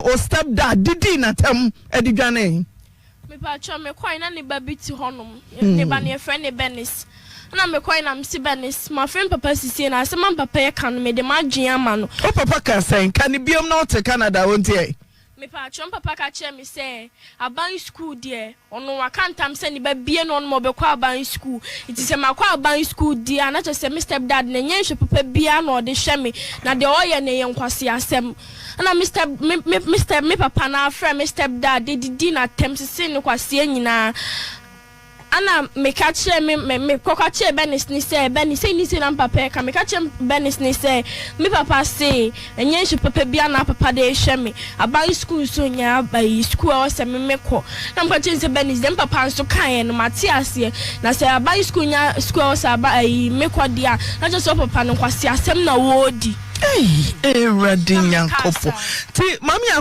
O step dad didii n'atɛm de dwanee. Mepakyɛw, mekɔe na ne ba bi te hɔnom. Ne ba no, yɛfrɛ no Bernice. Ɛnna mekɔe na mise Bernice, Mafrɛ me papa seesei, na asɛm a me papa reka no, mede m'adwene ama no. Wo papa kaa sɛn? Ka no biom na wote Canada a wontie ɛ. Mepakyɛw, me papa ka kyerɛɛ me sɛ aban sukuu deɛ, ɔno waka ntam sɛ ne ba bie na ɔnom ɔbɛkɔ aban sukuu. Nti sɛ makɔ aban sukuu deɛ a, na kyerɛ sɛ me step dad no, ɛnyɛ nhwɛ papa biara na ɔde hwɛ me, na deɛ ɔyɛ no ɛyɛ nkwaseasɛm. Ɛna me step, me, me, me step, me papa no ara frɛɛ me step dad de didii no atɛm, sesee no kwasea nyinaa. Ɛna meka kyerɛɛ me, me, me kɔka kyerɛɛ Bernice ne sɛ, Bernice, sei ne sei na me papa reka. Meka kyerɛɛ Bernice ne sɛ, me papa se, ɛnyɛ nsu papa biara na papa de rehwɛ me. Aban sukuu nso nyɛ ayi, sukuu a ɛwɔ sɛ me mekɔ. Na meka kyerɛɛ no sɛ, Bernice, deɛ me papa nso kaeɛ no, mate aseɛ. Na sɛ aban sukuu nyɛ sukuu a ɛwɔ sɛ aba, ayi, mekɔ deɛ a, na kyerɛ sɛ wo papa no, nkwaseasɛm na ɔredi. Ei, Awurade Nyankopɔn. Nti, Maame Akua.